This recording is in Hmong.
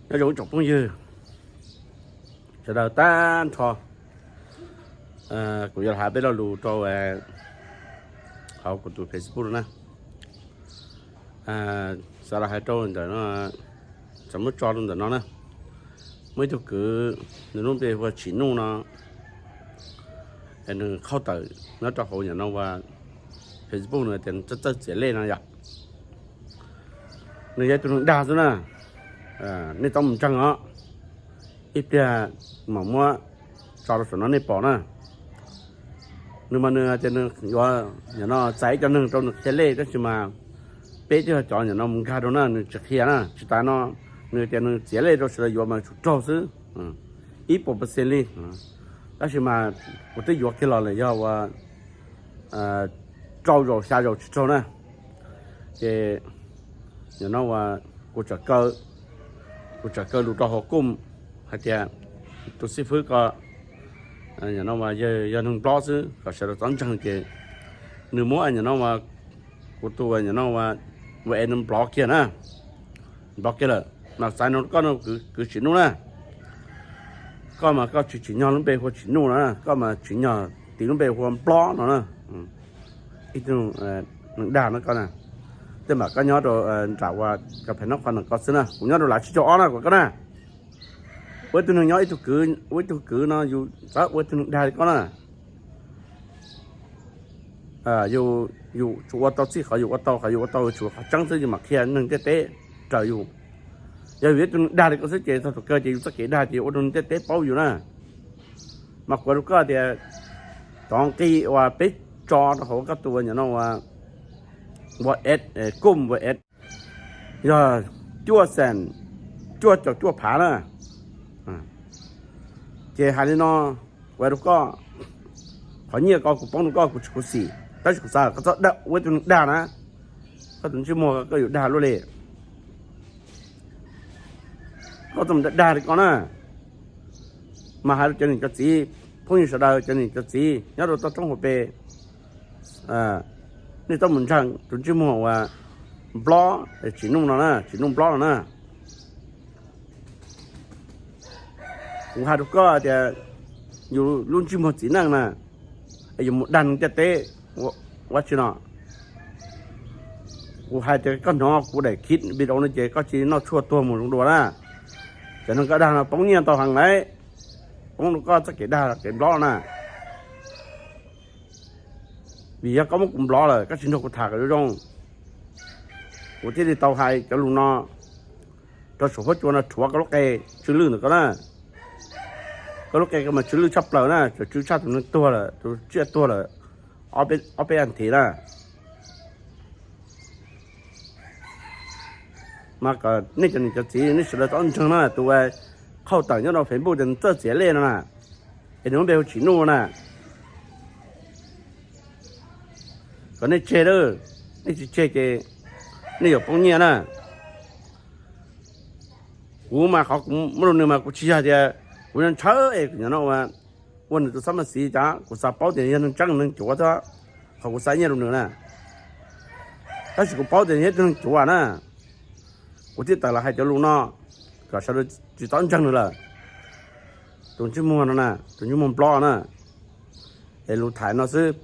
Nyob zoo ib tsoom phooj ywg sawv daws tag nrho, kuv yuav los hais peb lo lus rau hauv kuv tus Facebook na. Xav los hais rau ntawm no, xav muab tso rau ntawm no na. Muaj ib tug kwv, nws lub npe hu ua Tsim Nuj no, nws qhauj tawm nyob rau hauv nyam no ua Facebook no tias nws txawj txawj txiav lej no yom. Nws yog ib tug neeg dag xwb na. Nej txhob mus ntseeg os, ib pliag mam muab tso rau saum no nej pom na. Nws mas nws tias nws yuav nyam no txais ib co neeg rau nws qhia lej, tab sis mas peb twb yog cov nyam no mus nkag rau na, nws tsis qhia na. Tsis tas no, nws tias nws txiav lej rau sawv daws yuav mas tsum raug xwb, ib puas percent li. Tab sis mas kuv twb yuav kiag los lawm yog ua rau zaus xya zaus tsis raug na. Ces nyam no ua kuv txawm kaw, kuv txawm kaw lus rau hauv Chrome hais tias tus xib fwb ko nyam no ua yog neeg Nplog xwb kom sawv daws txhob ntseeg. Ces nws muab nyam no ua kuv tus nyam no ua ua es nws block kiag na, block kiag lawm. Mas xav no koj no kwv Tsim Nuj na, koj mas koj tsis tsim nyog lub npe hu ua Tsim Nuj no, koj mas tsim nyog tis lub npe hu ua Nplog no na. Ib tug neeg dag no koj na, tej mam koj nyob rau nram ua kas phe no qhov no koj xwb na, kuv nyob rau lav tsib caug ob na kuv koj na. Ua ib tug neeg nyob ib tug kwv, ua ib tug kwv no yus txawj ua ib tug neeg dag li koj na. Yus, yus tsuas ua tau txij qhov yus ua tau, qhov yus ua tau tshuav qhov tseeb xwb yus mam qhia neeg ntiaj teb raws yus. Yog yus ib tug neeg dag li koj xwb ces txog thaum kawg ces yus txoj kev dag ces ua rau neeg ntiaj teb paub yus na. Mas kuv hais rau koj tias cov nqi uas peb tso rau hauv koj tus nyam no ua, ua es, Chrome ua es yog cuaj xees cuaj caum cuaj phav na. Ces hais li no, kuv hais rau koj, qhov nyiaj ko kuv poob rau koj kuv tsis khuv xim, tab sis kuv xav koj txhob dag ua ib tug neeg dag na. Koj tus ntsej muag koj yuav dag luaj li, koj txhob dag dag li koj na. Mas hais rau cov niam cov txiv, phooj ywg sawv daws, cov niam cov txiv nyob rau toj roob hauv pes, nej txhob mus ntseeg tus ntsej muag uas Nplog, Tsim Nuj no na, Tsim Nuj Nplog no na. Kuv hais rau koj tias yus lub ntsej muag txiv neej na, es yus mus dag neeg ntiaj teb ua tsi no. Kuv hais tias koj hnov kuv daim clip video no ces koj tsis noj tshuaj tuag mus zoo dua na. Cov neeg koj dag no poob nyiaj ntau heev lawm, poob rau koj txoj kev dag kev Nplog na. Vim yog koj muab kuv block lawm, koj tsis nrog kuv tham kom zoo zoo, kuv thiaj li tau hais cov lus no rau saum huab cua no rhuav koj lub qe tsw lwj ntawm koj na. Koj lub qe koj mas tsw lwj tshaj plaws na, tsw tshaj tus neeg tuag lawm, tus tsiaj tuag lawm ob peb as thiv na. Mas kom nej cov niam cov txiv nej sawv daws txhob ntseeg na, tus uas qhauj tawm nyob rau Facebook tias nws txawj txiav lej no na, es nws lub npe hu Tsim Nuj na. Kom nej tseg lawm, nej tsis tseg ces nej yuav poob nyiaj na. Kuv mas qhov kuv muab rau nws mas kuv tsis yog tias kuv ntshaw es kuv nyob no ua, ua nws tus xab mas xiv cas, kuv xav paub tias yog neeg tseeb neeg cuav thiab, qhov kuv xa nyiaj rau nws na. Tab sis kuv paub tias yog ib tug neeg cuav na, kuv thiaj tawm los hais cov lus no kom sawv daws tsis txhob ntseeg nws lawm. Tus ntsej muag no na, tus ntsej muag Nplog na, es lus tham no xwb,